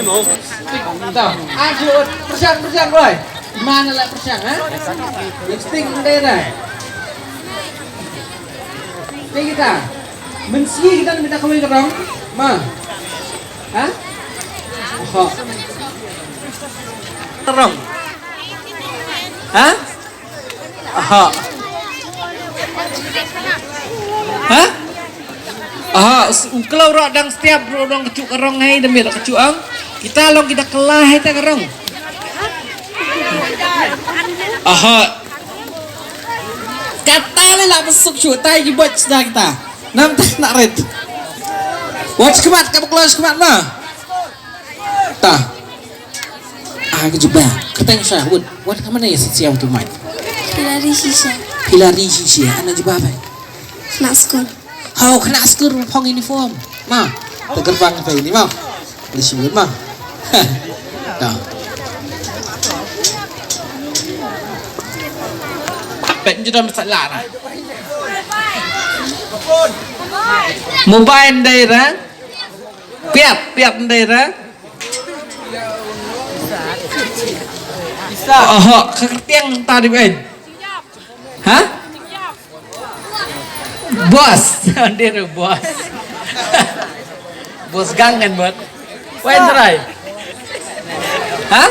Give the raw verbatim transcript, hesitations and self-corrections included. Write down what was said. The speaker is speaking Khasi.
Tau. Ajo, pyrshang, pyrshang, Roy. Mana lah pyrshang, ha? Lipstick, mana dah? Ni kita. Mensi kita minta kawin ke orang. Ma. Ha? Ho. Orang. Ha? Aha. Aha, u klou ruh dang step ruh dang kacuk karong hei demi rak kacuk ang. Kita long kita kelah hei ta karong. Aha. Kata le lah besuk cu tai ki bot sudah kita. Nam tak nak red. Watch kemat, kamu kelas kemat mah. Ta. Ah, ka jubab. Kyrteng sha, wat, wat ka mana ya siaw tu mai. Hilari Shisha. Hilari Shisha, ana jubab ai. Kena skul. Hau kena skul phong uniform. Ma, tegerbang apa ini ma? Di sini ma. Dah. Pet judam salah lah. Mobile daerah. Piat, piat daerah. Oho, ka kyrteng ta di ben. Ha? Bos, dia tu bos. Bos gang kan bot. Wen try. Ha?